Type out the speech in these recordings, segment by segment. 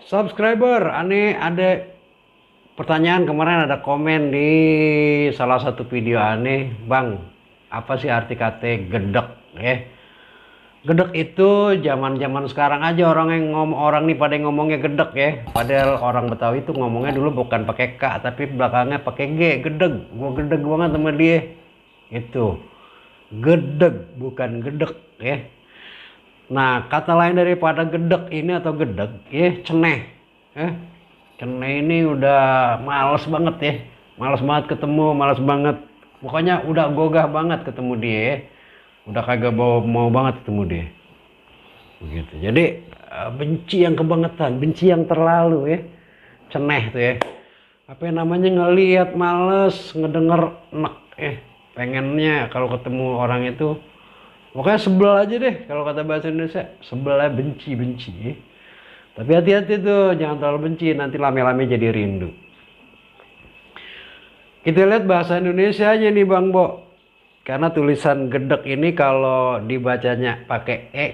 Subscriber, aneh ada pertanyaan kemarin ada komen di salah satu video aneh, Bang, apa sih arti kata gedek? Gedek itu zaman-zaman sekarang aja orang yang orang nih pada ngomongnya gedek ya. Padahal orang Betawi itu ngomongnya dulu bukan pakai K tapi belakangnya pakai G, gedeg. Gua gedeg banget sama dia. Itu. Gedeg bukan gedek ya. Nah, kata lain daripada gedek ini atau gedeg, ya ceneh. Eh, ceneh ini udah males banget ya. Males banget ketemu, males banget. Pokoknya udah gogah banget ketemu dia ya. Udah kagak mau banget ketemu dia. Begitu. Jadi benci yang kebangetan, benci yang terlalu ya. Ceneh tuh ya. Apa yang namanya ngelihat males, ngedenger enek ya. Pengennya kalau ketemu orang itu pokoknya sebel aja deh kalau kata bahasa Indonesia, sebel aja, benci. Tapi hati-hati tuh, jangan terlalu benci, nanti lame-lame jadi rindu. Kita lihat bahasa Indonesia aja nih Bang Bo. Karena tulisan gedek ini kalau dibacanya pakai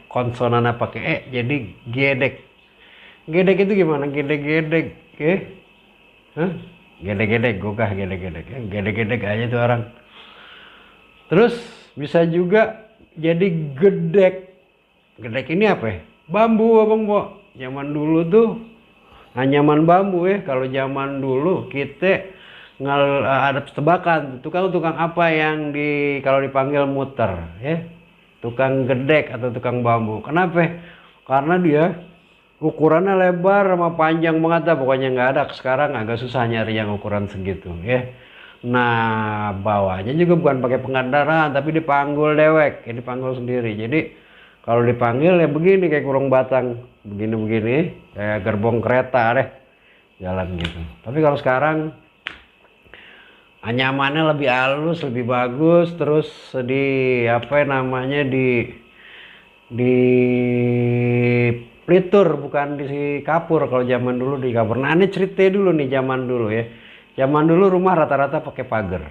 konsonannya pakai jadi gedek. Gedek itu gimana? Gedek-gedek, Hah? Gedek-gedek, gogah gedek-gedek. Gedek-gedek aja tuh orang. Terus bisa juga jadi gedek. Gedek ini apa ya? Bambu Abang Bo. Zaman dulu tuh anyaman bambu ya. Kalau zaman dulu kita ada tebakan tukang apa yang kalau dipanggil muter ya, tukang gedek atau tukang bambu. Kenapa? Karena dia ukurannya lebar sama panjang banget dah, pokoknya nggak ada. Sekarang agak susah nyari yang ukuran segitu ya. Nah, bawahnya juga bukan pakai pengandaran tapi dipanggul dewek ya, dipanggul sendiri. Jadi kalau dipanggil ya begini kayak kurung batang, begini kayak gerbong kereta deh jalan gitu. Tapi kalau sekarang anyamannya lebih halus, lebih bagus, terus di apa namanya di plitur bukan di kapur. Kalau zaman dulu di kapur. Nah, ini cerita dulu nih zaman dulu ya. Zaman dulu rumah rata-rata pakai pagar.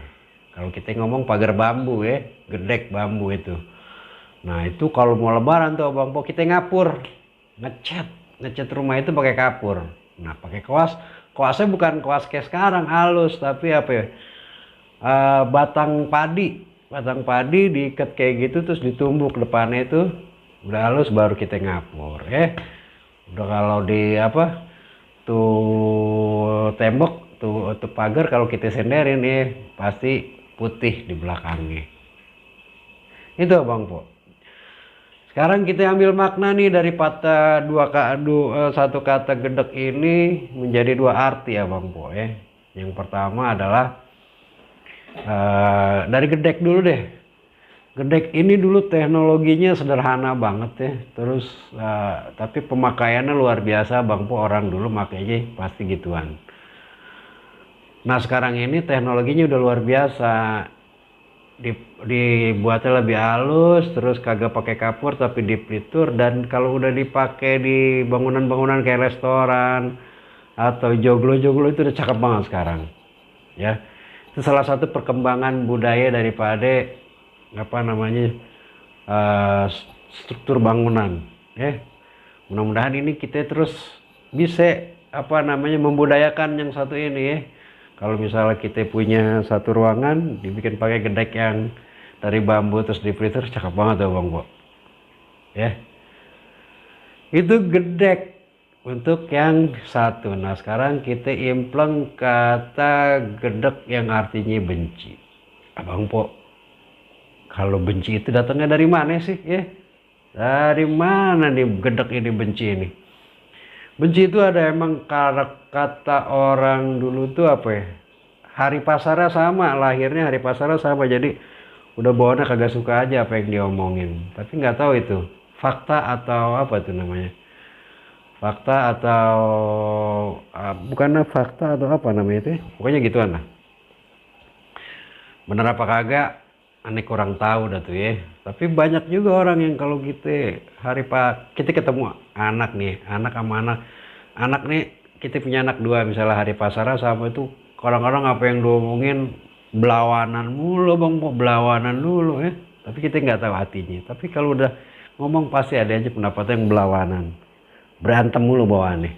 Kalau kita ngomong pagar bambu ya, gedek bambu itu. Nah, itu kalau mau lebaran tuh Bang Po kita ngapur, ngecat rumah itu pakai kapur. Nah, pakai kuasnya bukan kuas kayak sekarang halus, tapi apa ya? Batang padi diikat kayak gitu terus ditumbuk depannya itu udah halus baru kita ngapur udah. Kalau di apa tuh tembok tuh pagar kalau kita senderin pasti putih di belakangnya itu Bang Po. Sekarang kita ambil makna nih dari satu kata gedek ini menjadi dua arti ya Bang Po ya. Yang pertama adalah dari gedek dulu deh. Gedek ini dulu teknologinya sederhana banget ya. Terus tapi pemakaiannya luar biasa Bang Po, orang dulu makainya pasti gituan. Nah, sekarang ini teknologinya udah luar biasa. Dibuatnya lebih halus, terus kagak pakai kapur tapi dipelitur, dan kalau udah dipakai di bangunan-bangunan kayak restoran atau joglo-joglo itu udah cakep banget sekarang. Ya. Itu salah satu perkembangan budaya daripada apa namanya struktur bangunan ya. Mudah-mudahan ini kita terus bisa apa namanya membudayakan yang satu ini ya. Kalau misalnya kita punya satu ruangan dibikin pakai gedek yang dari bambu terus dipelitur, cakep banget tuh Bang Bo ya. Itu gedek untuk yang satu. Nah, sekarang kita impleng kata gedek yang artinya benci. Abang Po, kalau benci itu datangnya dari mana sih ya? Dari mana nih gedek ini, benci ini? Benci itu ada emang kata orang dulu tuh apa ya? Hari pasarnya sama, lahirnya hari pasarnya sama. Jadi udah bawaannya kagak suka aja apa yang dia omongin. Tapi nggak tahu itu fakta atau apa tuh namanya. Fakta atau bukannya fakta atau apa namanya itu, pokoknya gituan lah. Bener apa kagak aneh kurang tahu dah tuh ya. Tapi banyak juga orang yang kalau kita kita ketemu anak nih, anak sama anak nih, kita punya anak dua misalnya hari pasarnya sama itu, orang-orang apa yang diomongin belawanan mulu Bang, belawanan dulu ya. Tapi kita nggak tahu hatinya. Tapi kalau udah ngomong pasti ada aja pendapatnya yang belawanan. berantem mulu bawaannya.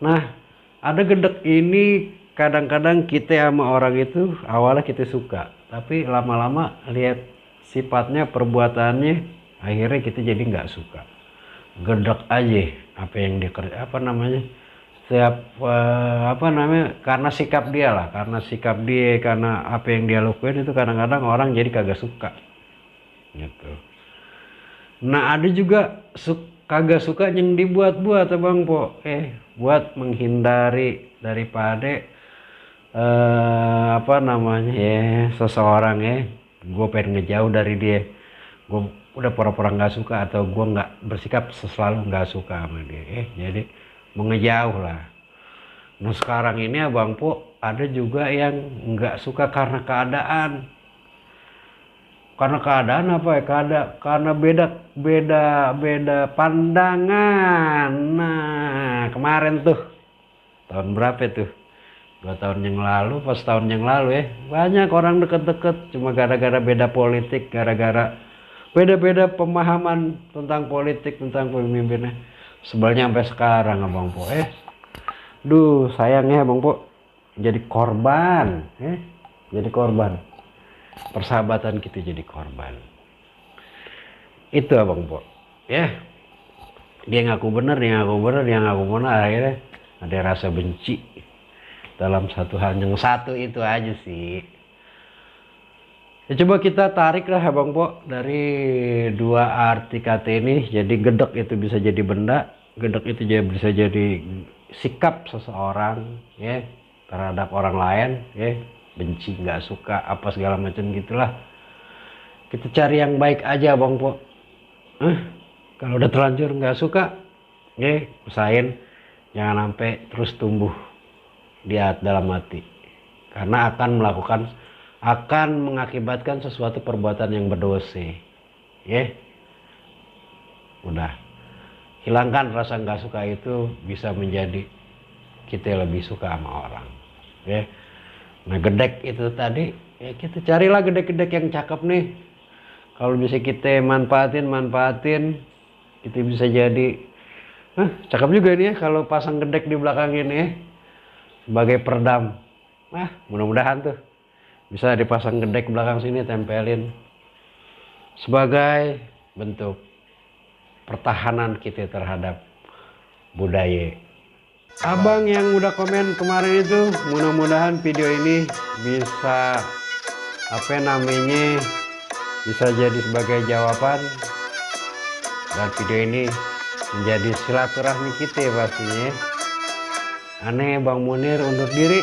Nah, ada gedek ini kadang-kadang kita sama orang itu awalnya kita suka, tapi lama-lama lihat sifatnya, perbuatannya, akhirnya kita jadi nggak suka. Gedek aja apa yang dia kerja, apa namanya, setiap apa namanya, karena sikap dia lah, karena sikap dia, karena apa yang dia lakuin itu kadang-kadang orang jadi kagak suka gitu. Nah ada juga kagak suka yang dibuat-buat Bang Po, buat menghindari daripada apa namanya ya, seseorang gue pengen ngejauh dari dia, gue udah pura-pura nggak suka, atau gue nggak bersikap selalu nggak suka sama dia, jadi mau ngejauh lah. Nah sekarang ini Abang Po ada juga yang nggak suka karena keadaan. Karena keadaan apa ya? Karena beda pandangan. Nah kemarin tuh tahun berapa tuh? 2 tahun yang lalu, pas tahun yang lalu ya, banyak orang deket-deket cuma gara-gara beda politik, gara-gara beda-beda pemahaman tentang politik, tentang pemimpinnya. Sebelnya sampai sekarang Abang Po, duh sayangnya Abang Po jadi korban, jadi korban. Persahabatan kita jadi korban. Itu Abang Po, dia ngaku bener, dia ngaku bener, akhirnya ada rasa benci dalam satu hal yang satu itu aja sih. Ya coba kita tarik lah Abang Po dari dua arti kata ini. Jadi gedek itu bisa jadi benda, gedek itu bisa jadi sikap seseorang ya terhadap orang lain, benci, nggak suka, apa segala macam gitulah. Kita cari yang baik aja Bang Po. Kalau udah terlanjur nggak suka, usahain jangan sampai terus tumbuh di dalam hati, karena akan mengakibatkan sesuatu perbuatan yang berdosa. Udah hilangkan rasa nggak suka itu, bisa menjadi kita lebih suka sama orang. Nah gedek itu tadi, kita carilah gedek-gedek yang cakep nih. Kalau bisa kita manfaatin, kita bisa jadi cakep juga nih ya kalau pasang gedek di belakang ini sebagai peredam. Mudah-mudahan tuh bisa dipasang gedek belakang sini, tempelin sebagai bentuk pertahanan kita terhadap budaya. Abang yang udah komen kemarin itu, mudah-mudahan video ini bisa bisa jadi sebagai jawaban, dan video ini menjadi silaturahmi kita pastinya. Aneh Bang Munir undur diri,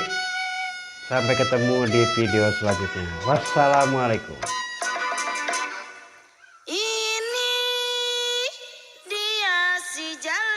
sampai ketemu di video selanjutnya. Wassalamualaikum. Ini dia si jalan.